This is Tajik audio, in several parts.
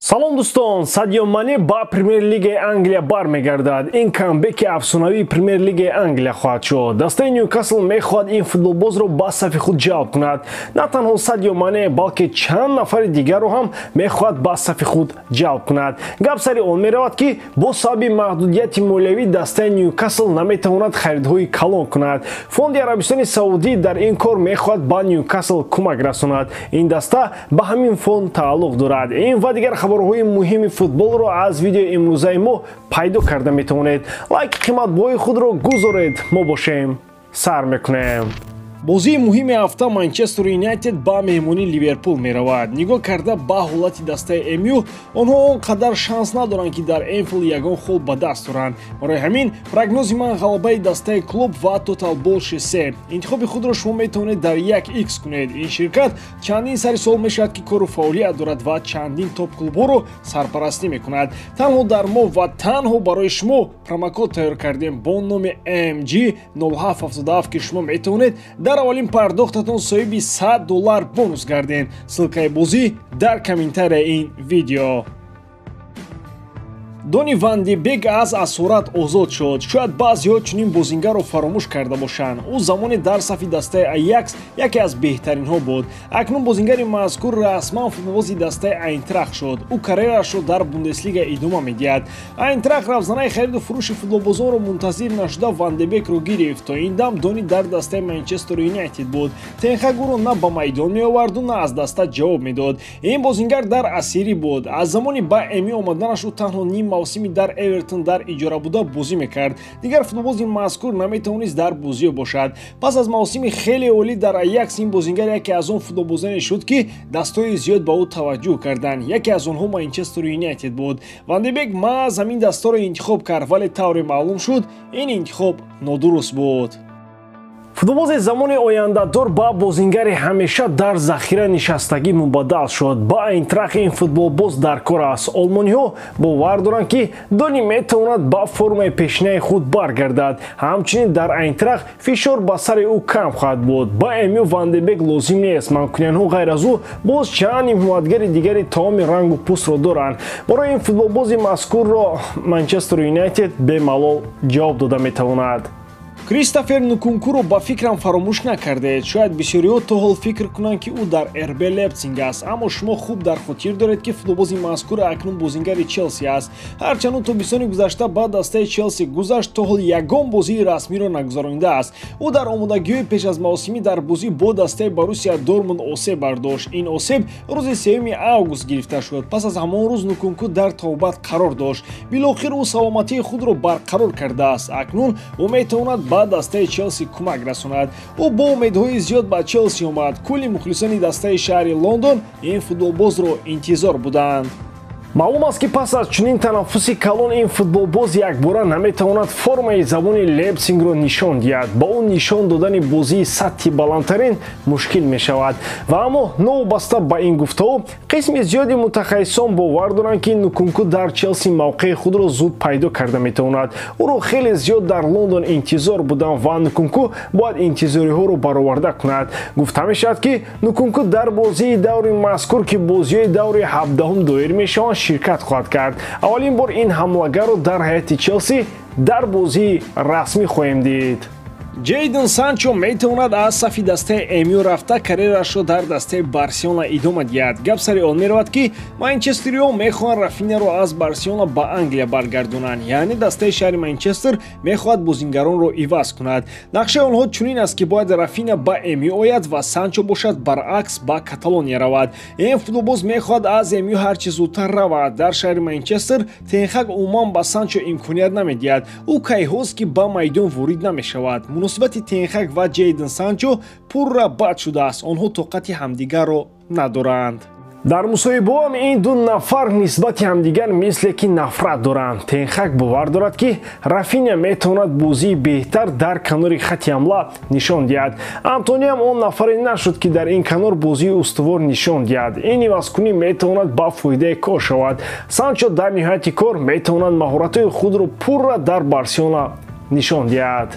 Салом дӯстон, Садио Мане ба Премер-лигаи Англия бармегардад. Ин камбеки афсонавии Премер-лигаи Англия хоҳад шуд. Дастаи Ньюкасл мехоҳад ин футболбозро ба сафи худ ҷалб кунад. На танҳо Садио Мане, балки чанд нафари дигарро ҳам мехоҳад ба сафи худ ҷалб кунад. Гап сари он меравад, ки бо сабаби маҳдудияти молиявӣ дастаи Ньюкасл наметавонад харидҳои калон кунад. Фонди Арабистони Саудӣ дар ин кор мехоҳад ба Ньюкасл кӯмак расонад. Ин даста ба ҳамин фонд тааллуқ дорад. Ин ва дигар хабарҳои муҳими футболро аз видеои имрӯзаи мо пайдо карда метавонед. Лайки қиматбоҳои худро гузоред. Мо бошем, сар мекунем. Бозии муҳими ҳафта: Манчестер Юнайтед ба меҳмонии Ливерпул меравад. Нигоҳ карда ба ҳолати дастаи МЮ, онҳо он қадар шанс надоранд, ки дар Энфилд ягон хол ба даст оранд. Барои ҳамин прогнози ман ғалабаи дастаи клуб ва тотал больше 3. Интихоби худро шумо метавонед дар 1x кунед. Ин ширкат чандин сари сол мешавад, ки кору фаъолият дорад ва чандин топ-клубҳоро сарпарастӣ мекунад. Танҳо дар мо ва танҳо барои шумо промокод тайёр кардем бо номи MG 0777, ки шумо метавонед дар аввалин пардохтатон соҳиби $100 бонус гардед. Ссылкаи бозӣ дар комментарияи ин видео. Дони Ван де Бек аз асорат озод шуд. Шояд баъзеҳо чунин бозингарро фаромӯш карда бошанд. Ӯ замоне дар сафи дастаи Аякс яке аз беҳтаринҳо буд. Акнун бозингари мазкур расман футболбози дастаи Айнтрахт шуд. Ӯ карьерашро дар Бундеслига идома медиҳад. Айнтрахт равзанаи хариду фурӯши футболбозонро мунтазир нашуда, Ван де Бекро гирифт. То ин дам Дони дар дастаи Манчестер Юнайтед буд. Тен Хаг ӯро на ба майдон меоварду, на аз даста ҷавоб медод. Ин бозингар дар асирӣ буд. Аз замони ба МЮ омаданаш ӯ танҳо ним мавсими дар Эвертон дар иҷора буда бозӣ мекард. Дигар футболбози мазкур наметавонист дар бозиё бошад. Пас аз мавсими хеле олӣ дар Аякс, ин бозингар яке аз он футболбозоне шуд, ки дастҳои зиёд ба ӯ таваҷҷӯҳ карданд. Яке аз онҳо Манчестер Юнайтед буд. Ван де Бек маҳз ҳамин дастаро интихоб кард, вале тавре маълум шуд, ин интихоб нодуруст буд. Футболбози замони ояндадор ба бозингари ҳамеша дар захира нишастагӣ мубаддал шуд. Ба Айнтрахт ин футболбоз дар кор аст. Олмониҳо бовар доранд, ки Дони метавонад ба формаи пешинаи худ баргардад. Ҳамчунин дар Айнтрахт фишор ба сари ӯ кам хоҳад буд. Ба МЮ Ван де Бек лозим нест. Манкуниянҳо ғайр аз ӯ боз чанд ҳимоятгари дигари таоми рангу пӯстро доранд. Барои ин футболбози мазкурро Манчестер Юнайтед бемалол ҷавоб дода метавонад. Кристофер Нкункуро ба фикрам фаромӯш накардед. Шояд бисёриҳо то ҳол фикр кунанд, ки ӯ дар РБ Лейпсиг аст, аммо шумо хуб дар хотир доред, ки футболбози мазкур акнун бозингари Челси аст. Ҳарчанд ӯ тобистони гузашта ба дастаи Челси гузашт, то ҳол ягон бозии расмиро нагузаронидааст. Ӯ дар омодагиҳои пеш аз мавсимӣ дар бозӣ бо дастаи Боруссия Дортмунд осеб бардошт. Ин осеб рӯзи 3 август гирифта шуд. Пас аз ҳамон рӯз Нкунку дар табобат қарор дошт. Билохир ӯ саломатии худро барқарор кардааст. Акнун ӯ метавонад ба дастаи Челси кӯмак расонад. Ӯ бо умедҳои зиёд ба Челси омад. Кулли мухлисони дастаи шаҳри Лондон ин футболбозро интизор буданд. Маълум аст, ки пас аз чунин танаффуси калон ин футболбоз якбора наметавонад формаи забони Лейпсингро нишон диҳад. Ба ӯ нишон додани бозии сатҳи баландтарин мушкил мешавад. Ва аммо новобаста ба ин гуфтаҳо, қисми зиёди мутахассисон бовар доранд, ки Нкунку дар Челси мавқеи худро зуд пайдо карда метавонад. Ӯро хеле зиёд дар Лондон интизор буданд ва Нкунку бояд интизориҳоро бароварда кунад. Гуфта мешавад, ки Нкунку дар бозии даври мазкур, ки бозиҳои даври 17-ум доир мешаванд, ширкат хоҳад кард. Аввалин бор ин ҳамлагарро дар ҳайати Челси дар бозии расмӣ хоҳем дид. Ҷейден Санчо метавонад аз сафи дастаи МЮ рафта, карьерашро дар дастаи Барселона идома диҳад. Гап сари он меравад, ки манчестериҳо мехоҳанд Рафиняро аз Барселона ба Англия баргардонанд. Яъне дастаи шаҳри Манчестер мехоҳад бозингаронро иваз кунад. Нақшаи онҳо чунин аст, ки бояд Рафиня ба МЮ ояд ва Санчо бошад, баръакс, ба Каталония равад. Ин футболбоз мехоҳад аз МЮ ҳарчи зудтар равад. Дар шаҳри Манчестер Тен Хаг умуман ба Санчо имконият намедиҳад. Ӯ кайҳост, ки ба майдон ворид намешавад. Муносибати Тен Хаг ва Ҷейден Санчо пурра бад шудааст. Онҳо тоқати ҳамдигарро надоранд. Дар мусоҳибаҳоам ин ду нафар нисбати ҳамдигар мисле ки нафрат доранд. Тен Хаг бовар дорад, ки Рафиня метавонад бозии беҳтар дар канори хати ҳамла нишон диҳад. Антониам он нафаре нашуд, ки дар ин канор бозии устувор нишон диҳад. Ин ивазкунӣ метавонад ба фоидаи кор шавад. Санчо дар ниҳояти кор метавонад маҳоратҳои худро пурра дар Барселона нишон диҳад.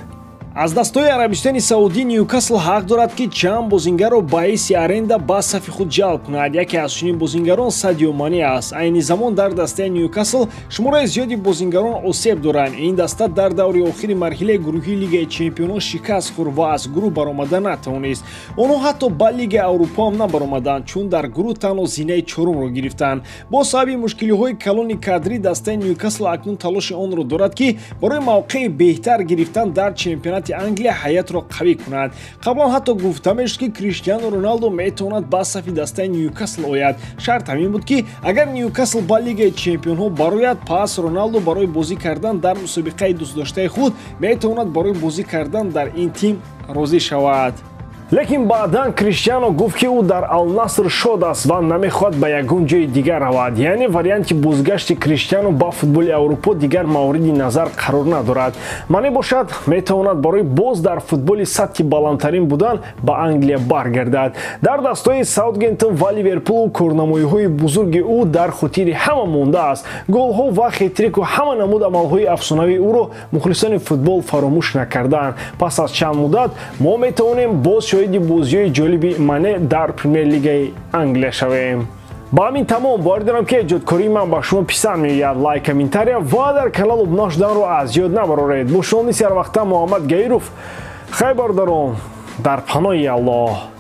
Аз дастҳои Арабистони Саудӣ Ньюкасл ҳақ дорад, ки чанд бозингарро ба ҳайси аренда ба сафи худ ҷалб кунад. Яке аз чунин бозингарон Садио Мане аст. Айни замон дар дастаи Ньюкасл шумораи зиёди бозингарон осеб доранд. Ин даста дар даври охири марҳилаи гурӯҳии Лигаи Чемпионон шикаст хӯрд ва аз гурӯҳ баромада натавонист. Онҳо ҳатто ба Лигаи Аврупо ҳам набаромаданд, чун дар гурӯҳ танҳо зинаи чорумро гирифтанд. Бо сабаби мушкилиҳои калони кадрӣ дастаи Ньюкасл акнун талоши онро дорад, ки барои мавқеи беҳтар гирифтан дар чемпионати Англия ҳайатро қавӣ кунад. Қаблан ҳатто гуфта мешуд, ки Криштиану Роналдо метавонад ба сафи дастаи Ньюкасл ояд. Шарт ҳамин буд, ки агар Ньюкасл ба Лигаи Чемпионҳо барояд, пас Роналдо барои бозӣ кардан дар мусобиқаи дӯстдоштаи худ метавонад барои бозӣ кардан дар ин тим розӣ шавад. Лекин баъдан Криштиано гуфт, ки ӯ дар Алнаср шод аст ва намехоҳад ба ягон ҷои дигар равад. Яъне варианти бозгашти Криштиано ба футболи Аврупо дигар мавриди назар қарор надорад. Мане бошад, метавонад барои боз дар футболи сатҳи баландтарин будан ба Англия баргардад. Дар дастҳои Саутгемптон ва Ливерпул корнамоиҳои бузурги ӯ дар хотири ҳама мондааст. Голҳо ва хетрику ҳама намуд амалҳои афсонавии ӯро мухлисони футбол фаромӯш накардаанд. Пас аз чанд муддат мо метавонем боз шоҳиди бозиҳои ҷолиби Мане дар Премер-лигаи Англия шавем. Ба ҳамин тамом. Боварӣ дорам, ки эҷодкории ман ба шумо писанд меояд. Лайк, комментария ва дар канал обуна шуданро аз ёд набароред. Бо шумо мисли ҳарвақта Муҳаммад Гаиров. Хайр, бародарон, дар паноҳи Аллоҳ.